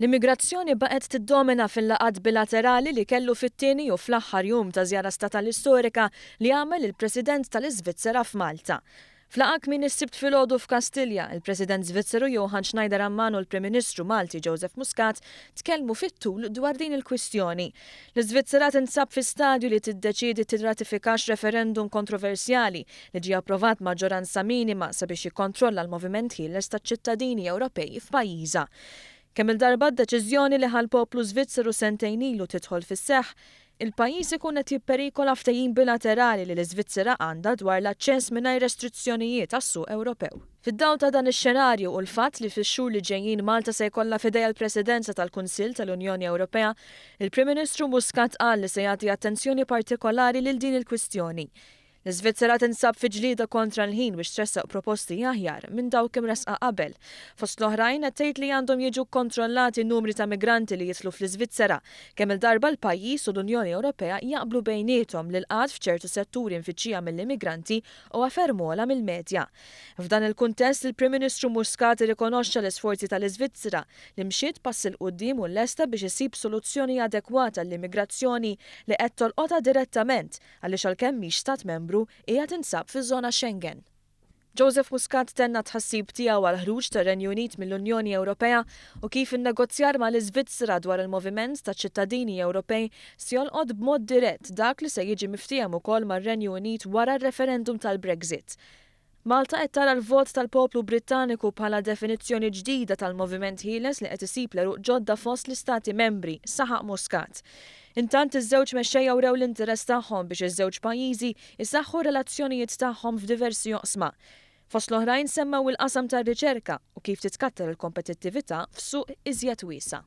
L-immigrazzjoni baqgħet tiddomina fil-laqgħat bilaterali li kellu fit-tieni u fl-aħħar jum ta' żjara statali storika li għamel il-President tal-Iżvizzera f'Malta. F'laqgħa kmieni s-Sibt filgħodu f'Kastilja, il-President Svizzeru Johann Schneider Ammann u l-Prim Ministru Malti Joseph Muscat tkellmu fit-tul dwar din il-kwistjoni. L-Iżvizzera tinsab fi stadju li tiddeċiedi tirratifikax referendum kontroversjali li ġie approvat b'maġġoranza minima sabiex jikkontrolla l-moviment ħieles taċ-ċittadini Ewropej f'pajjiżha. Kemm-il darba d-deċiżjoni li ħa l-poplu Svizzeru sentejn ilu tidħol fis-seħħ, il-pajjiż ikun qed jipperikola ftehim bilaterali li l-Iżvizzera għandha dwar l-aċċess mingħajr restrizzjonijiet għas-suq Ewropew. Fid-dawl ta' dan ix-xenarju u l-fatt li fix-xhur li ġejjin Malta se jkollha f'idejha l-Presidenza tal-Kunsill tal-Unjoni Ewropea, il-Prim Ministru Muscat qal li se jagħti attenzjoni partikolari lil din il-kwistjoni. L-Iżvizzera tinsab fi ġlieda kontra l-ħin biex tressaq proposti aħjar minn dawk imressqa qabel. Fost l-oħrajn, qed tgħid li għandhom jiġu kkontrollati n-numri ta' migranti li jidħlu fl-Iżvizzera, kemm-il darba l-pajjiż u l-Unjoni Ewropea jaqblu bejniethom li l-qgħad f'ċertu setturi mfittxija mill-immigranti huwa ferm ogħla mill-medja. F'dan il-kuntest, il-Prim Ministru Muscat irrikonoxxa l-isforzi tal-Iżvizzera li mxiet pass 'il quddiem u lesta biex issib soluzzjoni adekwata għall-immigrazzjoni li qed tolqotha direttament għaliex għalkemm mhix stat membru, hija tinsab fiż-żona Schengen. Joseph Muscat tenna t-tħassib tiegħu għall-ħruġ tar-Renju Unit mill-Unjoni Ewropea u kif in-negozjar mal-Iżvizzera dwar il-moviment taċ-ċittadini Ewropej se jolqot b'mod dirett dak li se jiġi miftiehem ukoll mar-Renju Unit wara r-referendum tal-Brexit. Malta qed tara l-vot tal-poplu Brittaniku bħala definizzjoni ġdida tal-moviment ħieles li qed isib l-għeruq ġodda fost l-istati membri, saħaq Muscat. Intant iż-żewġ mexxejja wrew l-interess tagħhom biex iż-żewġ pajjiżi jsaħħu r-relazzjonijiet tagħhom f'diversi oqsma. Fost l-oħrajn semmew il-qasam tar-riċerka u kif titkattar il-kompetittività f'suq iżjed wiesa'.